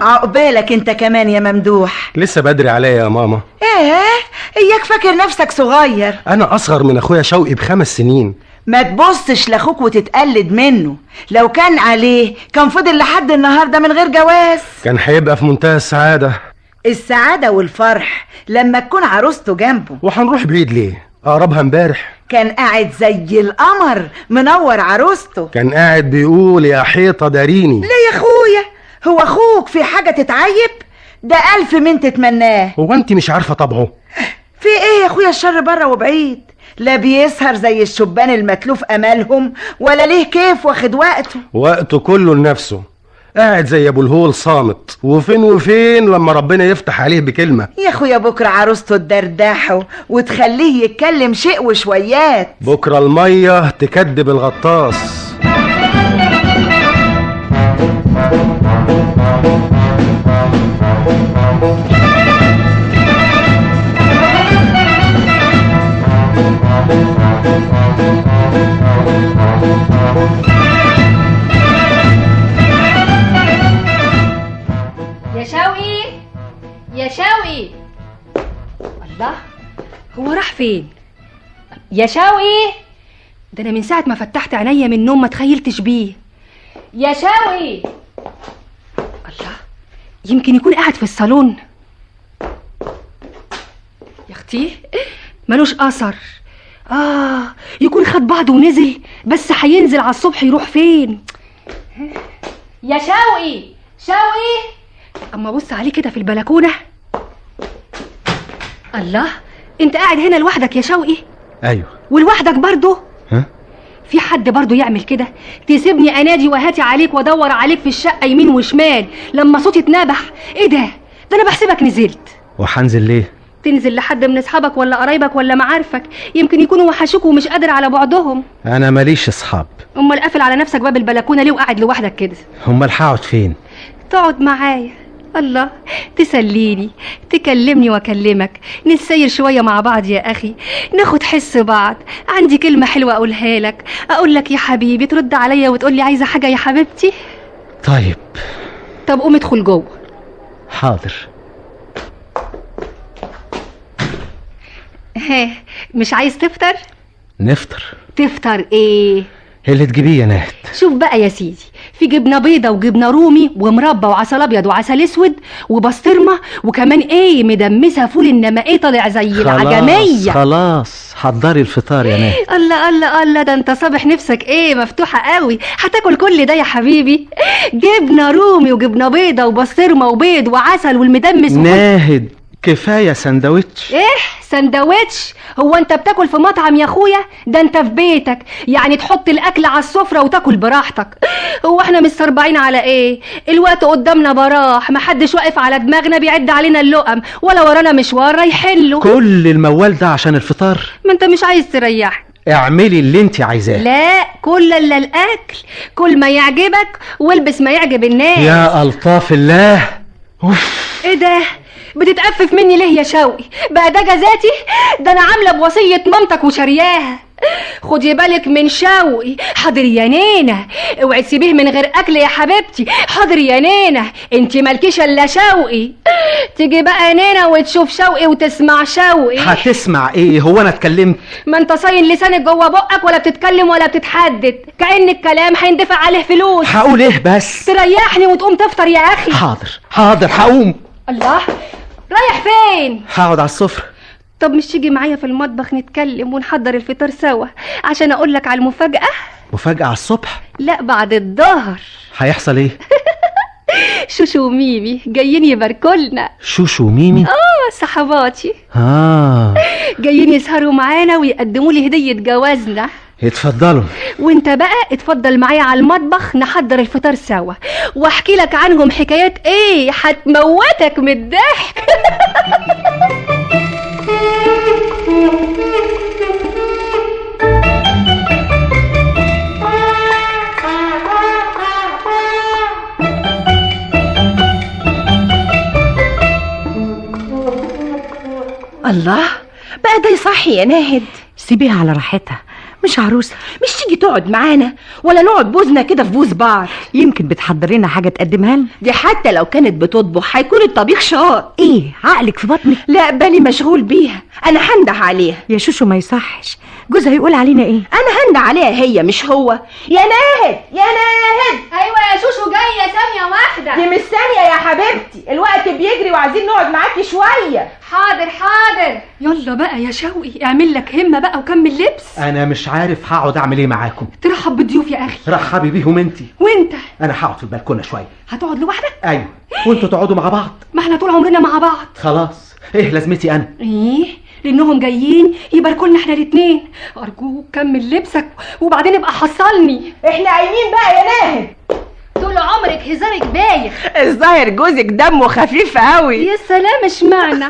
عقبالك انت كمان يا ممدوح. لسه بدري عليا يا ماما. ايه، اياك فاكر نفسك صغير؟ انا اصغر من اخويا شوقي ب5 سنين. ما تبصش لاخوك وتتقلد منه، لو كان عليه كان فضل لحد النهارده من غير جواز. كان هيبقى في منتهى السعادة. السعادة والفرح لما تكون عروسته جنبه. وهنروح بعيد ليه؟ اقربها امبارح كان قاعد زي القمر منور عروسته. كان قاعد بيقول يا حيطة داريني. ليه يا اخويا؟ هو اخوك في حاجة تتعيب؟ ده 1000 من تتمناه. هو انت مش عارفه طبعه؟ في ايه يا اخويا الشر بره وبعيد؟ لا بيسهر زي الشبان المتلوف امالهم، ولا ليه كيف واخد وقته. وقته كله لنفسه، قاعد زي ابو الهول صامت، وفين وفين لما ربنا يفتح عليه بكلمه. يا اخويا بكره عروسته تدردحه وتخليه يتكلم شيء وشويات. بكره المية تكدب الغطاس. يا شوقي، يا شوقي. الله، هو راح فين يا شوقي؟ ده انا من ساعة ما فتحت عينيا من النوم ما تخيلتش بيه. يا شوقي، الله، يمكن يكون قاعد في الصالون. يا اختي ملوش اثر. يكون خد بعضه ونزل، بس هينزل على الصبح يروح فين؟ يا شوقي، شوقي. اما بص عليه كده في البلكونه. الله، انت قاعد هنا لوحدك يا شوقي؟ ايوه. ولوحدك برضه؟ ها؟ في حد برضه يعمل كده؟ تسيبني انادي وهاتي عليك وادور عليك في الشقة يمين وشمال لما صوتي اتنبح؟ ايه ده؟ ده انا بحسبك نزلت. وهنزل ليه؟ تنزل لحد من اصحابك ولا قرايبك ولا معارفك، يمكن يكونوا وحشوك ومش قادر على بعدهم. انا ماليش اصحاب. امال قافل على نفسك باب البلكونه ليه وقاعد لوحدك كده؟ امال هقعد فين؟ تقعد معايا. الله، تسليني، تكلمني واكلمك، نسير شوية مع بعض يا اخي، ناخد حس بعض. عندي كلمة حلوة اقولها لك، اقول لك يا حبيبي ترد عليا وتقول لي عايزه حاجة يا حبيبتي. طيب. طب قوم ادخل جوه. حاضر. ها، مش عايز تفطر؟ نفطر. تفطر ايه؟ اللي تجيبيه يا ناهد. شوف بقى يا سيدي، في جبنه بيضة وجبنه رومي ومربى وعسل ابيض وعسل اسود وبسطرمه، وكمان ايه مدمسه فول، انما ايه طالع زي العجميه. خلاص حضري الفطار يا ناهد. الله الله الله، ده انت صابح نفسك ايه مفتوحة قوي، هتاكل كل ده يا حبيبي؟ جبنه رومي وجبنه بيضة وبسطرمه وبيض وعسل والمدمس ناهد كفاية سندوتش. ايه سندوتش؟ هو انت بتاكل في مطعم يا اخويا؟ ده انت في بيتك، يعني تحط الاكل على السفرة وتاكل براحتك. هو احنا مستربعين على ايه؟ الوقت قدامنا براح، محدش واقف على دماغنا بيعد علينا اللقم، ولا ورانا مشوار رايحين له. كل الموال ده عشان الفطار؟ ما انت مش عايز تريح. اعملي اللي انت عايزاه. لا، كل الا الاكل، كل ما يعجبك والبس ما يعجب الناس. يا الطاف الله. اوف، ايه ده؟ بتتقفف مني ليه يا شوقي؟ بقى ده جزاتي؟ ده انا عامله بوصية مامتك وشارياها. خدي بالك من شوقي. حاضر يا نينا، اوعي تسيبيه من غير اكل يا حبيبتي. حاضر يا نينا، انت مالكيش الا شوقي. تيجي بقى نينا وتشوف شوقي وتسمع شوقي. هتسمع ايه؟ هو انا اتكلمت؟ ما انت صاين لسانك جوه بقك، ولا بتتكلم ولا بتتحدد، كأن الكلام هيندفع عليه فلوس. هقول ايه بس؟ تريحني وتقوم تفطر يا اخي. حاضر حاضر هقوم. الله، رايح فين؟ هقعد على السفرة. طب مش تيجي معايا في المطبخ نتكلم ونحضر الفطار سوا عشان اقول لك على المفاجأة؟ مفاجأة على الصبح؟ لا، بعد الظهر. هيحصل ايه؟ شوشو وميمي جايين يباركولنا. شوشو وميمي؟ صحباتي. جايين يسهروا معانا ويقدموا لي هدية جوازنا. اتفضلوا. وانت بقى اتفضل معايا على المطبخ نحضر الفطار سوا، واحكي لك عنهم حكايات ايه هتموتك من الضحك. الله، بقى ده يصحي يا ناهد؟ سيبيها على راحتها، مش عروسه. مش تيجي تقعد معانا ولا نقعد بوزنا كده في بوز بعض؟ يمكن بتحضر لنا حاجة تقدمها لنا. دي حتى لو كانت بتطبخ هيكون الطبيخ شاط. ايه عقلك في بطنك؟ لا بالي مشغول بيها، انا هنده عليها. يا شوشو ما يصحش، جوزها هيقول علينا ايه؟ انا هنده عليها هي مش هو. يا ناهد يا ناهد. ايوه يا شوشو جاية، ثانية واحدة. دي مش ثانية يا حبيبتي، الوقت بيجري وعايزين نقعد معاكي شوية. حاضر حاضر. يلا بقى يا شوقي اعمل لك همه بقى وكمل لبس. انا مش عارف هقعد اعمل ايه معاكم. ترحب بالضيوف يا اخي. رحبي بيهم انتي. وانت؟ انا هقعد في البلكونه شوية. هتقعد لوحدك؟ ايوه، وانتوا تقعدوا مع بعض. ما احنا طول عمرنا مع بعض. خلاص، ايه لازمتي انا؟ ايه لانهم جايين يباركوا لنا احنا الاثنين. ارجوك كمل لبسك وبعدين ابقى حصلني. احنا قايمين بقى يا ناهد. طول عمرك هزارك بايخ. الظاهر جوزك دمه خفيف قوي. يا سلام، اشمعنى؟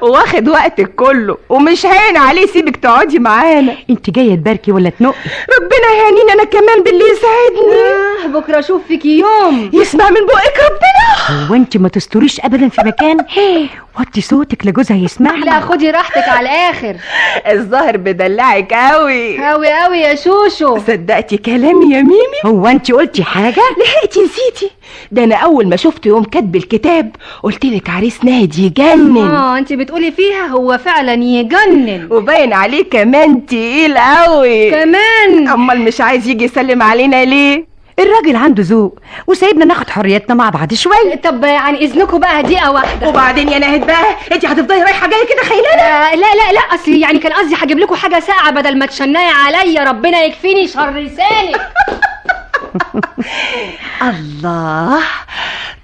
واخد وقتك كله ومش هين عليه سيبك تقعدي معانا. انت جاية تباركي ولا تنقي؟ ربنا يهنيني انا كمان باللي يسعدني. بكره اشوف فيكي يوم يسمع من بقك ربنا. هو انت ما تستوريش ابدا في مكان؟ وطي صوتك لجوزها يسمعنا. لا خدي راحتك على الاخر. الظاهر بدلعك قوي قوي قوي يا شوشو. صدقتي كلامي يا ميمي؟ هو انت قلتي حاجة؟ لحقتي نسيتي؟ ده انا اول ما شفته يوم كاتب الكتاب قلت لك عريس ناهد يجنن. انت بتقولي فيها؟ هو فعلا يجنن، وباين عليه كمان تقيل قوي كمان. امال مش عايز يجي يسلم علينا ليه؟ الراجل عنده ذوق وسايبنا ناخد حريتنا مع بعض شوية. طب عن اذنكم بقى دقيقة واحدة. وبعدين يا ناهد بقى انت هتفضلي رايحة جاية كده خيلانه؟ لا لا لا، اصل يعني كان قصدي هجيب لكم حاجة ساقعه بدل ما تشناي عليا. ربنا يكفيني شر لسانك. الله،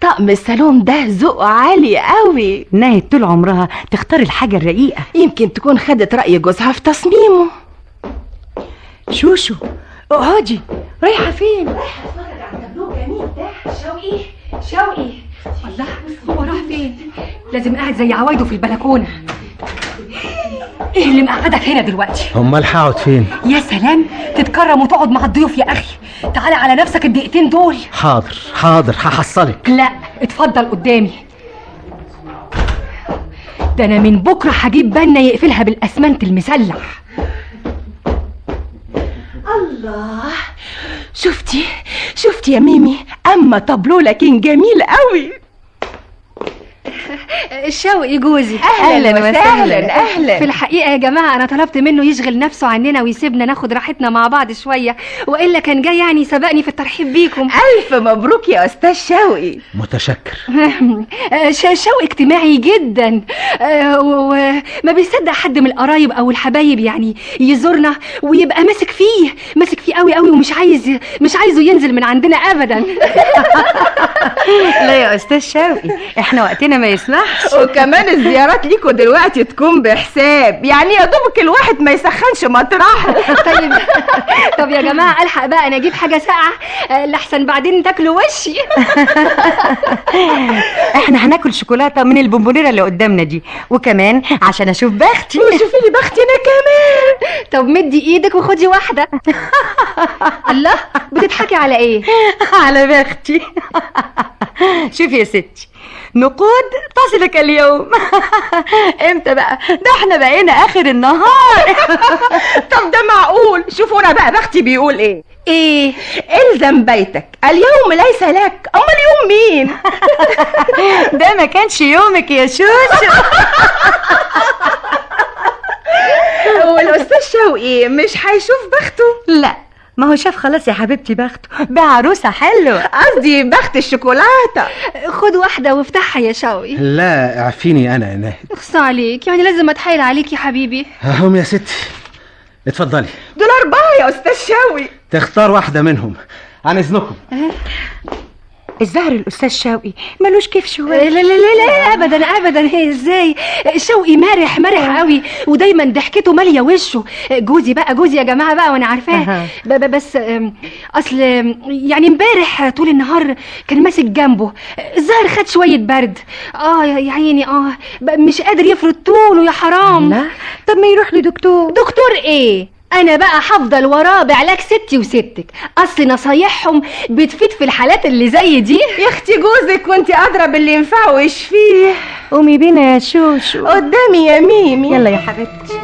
طقم الصالون ده ذوق عالي قوي. ناهد طول عمرها تختار الحاجة الرقيقة. يمكن تكون خدت راي جوزها في تصميمه. شوشو اقعدي، رايحة فين؟ رايحة اتفرج على التابلو الجميل ده. شوقي شوقي، الله هو راح فين؟ لازم قاعد زي عوايده في البلكونه. ايه اللي مقعدك هنا دلوقتي؟ امال هقعد فين؟ يا سلام، تتكرم وتقعد مع الضيوف يا اخي. تعالى على نفسك الدقيقتين دول. حاضر حاضر هحصلك. لا اتفضل قدامي. ده انا من بكره هجيب بنا يقفلها بالاسمنت المسلح. الله، شفتي شفتي يا ميمي؟ اما طابلو لكن جميل قوي. شوقي جوزي. اهلا وسهلا. اهلا. في الحقيقة يا جماعة انا طلبت منه يشغل نفسه عننا ويسيبنا ناخد راحتنا مع بعض شوية، والا كان جاي يعني سبقني في الترحيب بيكم. الف مبروك يا استاذ شوقي. متشكر. شوقي اجتماعي جدا، وما بيصدق حد من القرايب او الحبايب يعني يزورنا ويبقى ماسك فيه، ماسك فيه قوي قوي، ومش عايز مش عايزه ينزل من عندنا ابدا. لا يا استاذ شوقي، احنا وقتنا ما يسمحش. وكمان الزيارات ليكوا دلوقتي تكون بحساب، يعني يا دوبك الواحد ما يسخنش مطرحه. طيب طب يا جماعة الحق بقى انا اجيب حاجة ساقعه لحسن بعدين تاكلوا وشي. احنا هناكل شوكولاتة من البونبونيره اللي قدامنا دي، وكمان عشان اشوف بختي. وشوفي لي بختي انا كمان. طب مدي ايدك وخدي واحدة. الله، بتضحكي على ايه؟ على بختي. شوفي يا ستي، نقود تصلك اليوم. امتى بقى؟ ده احنا بقينا اخر النهار. طب ده معقول؟ شوفوا انا بقى بختي بيقول ايه. ايه؟ الزم بيتك اليوم ليس لك. امال يوم مين؟ ده ما كانش يومك يا شوشو. والاستاذ شوقي مش هيشوف بخته؟ لا، ما هو شاف خلاص يا حبيبتي بخته بعروسه حلوة. قصدي بخت الشوكولاتة. خد واحدة وافتحها يا شوقي. لا اعفيني انا يا ناهد. اخص عليك، يعني لازم اتحايل عليك يا حبيبي. اهم يا ستي، اتفضلي. دول 4 يا استاذ شوقي. تختار واحدة منهم. عن اذنكم. الظاهر الاستاذ شوقي ملوش كيف شوية. لا لا لا لا ابدا ابدا. هي ازاي؟ شوقي مرح مرح قوي، ودايما ضحكته ماليه وشه. جوزي بقى، جوزي يا جماعة بقى وانا عارفاه. بس اصل يعني امبارح طول النهار كان ماسك جنبه، الظاهر خد شوية برد. يا عيني، مش قادر يفرد طوله يا حرام. لا طب ما يروح لدكتور. دكتور ايه؟ انا بقى هفضل وراه بعلاج ستي وستك، اصل نصايحهم بتفيد في الحالات اللي زي دي. يا اختي جوزك وانت ادرى باللي ينفعه ويشفيه. قومي بينا يا شوشو. قدامي يا ميمي. يلا يا حبيبتي.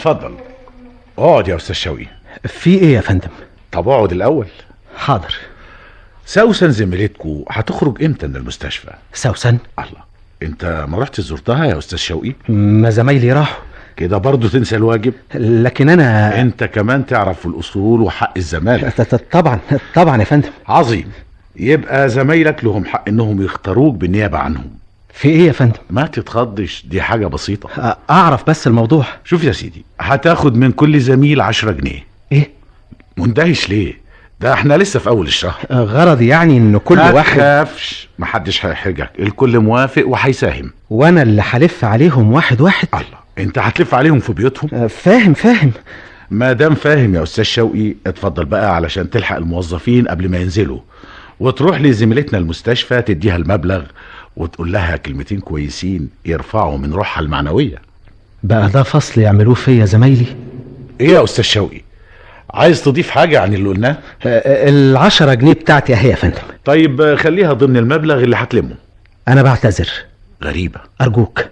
اتفضل اقعد يا استاذ شوقي. في ايه يا فندم؟ طب اقعد الاول. حاضر. سوسن زميلتكو هتخرج امتى من المستشفى؟ سوسن؟ الله، انت ما رحت زرتها يا استاذ شوقي؟ ما زمايلي راحوا. كده برضو تنسى الواجب؟ لكن انا. انت كمان تعرف الاصول وحق الزمالة. طبعا طبعا يا فندم. عظيم، يبقى زمايلك لهم حق انهم يختاروك بالنيابة عنهم. في ايه يا فندم؟ ما تتخضش، دي حاجة بسيطة. اعرف بس الموضوع. شوف يا سيدي، هتاخد من كل زميل 10 جنيه. ايه؟ مندهش ليه؟ ده احنا لسه في اول الشهر. غرضي يعني ان كل واحد. ما تخافش، محدش هيحرجك، الكل موافق وهيساهم. وانا اللي هلف عليهم واحد واحد؟ الله، انت هتلف عليهم في بيوتهم؟ فاهم فاهم. ما دام فاهم يا استاذ شوقي، اتفضل بقى علشان تلحق الموظفين قبل ما ينزلوا، وتروح لزميلتنا المستشفى تديها المبلغ وتقول لها كلمتين كويسين يرفعوا من روحها المعنوية. بقى ده فصل يعملوه فيا زمايلي؟ ايه يا استاذ شوقي، عايز تضيف حاجة عن اللي قلناه؟ 10 جنيه بتاعتي اهي يا فندم. طيب خليها ضمن المبلغ اللي هتلمه. انا بعتذر. غريبة. ارجوك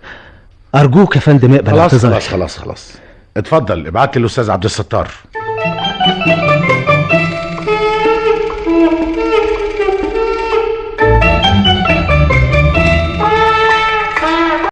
ارجوك يا فندم اقبل اعتذاري. خلاص خلاص خلاص، اتفضل ابعت لي الاستاذ عبد الستار.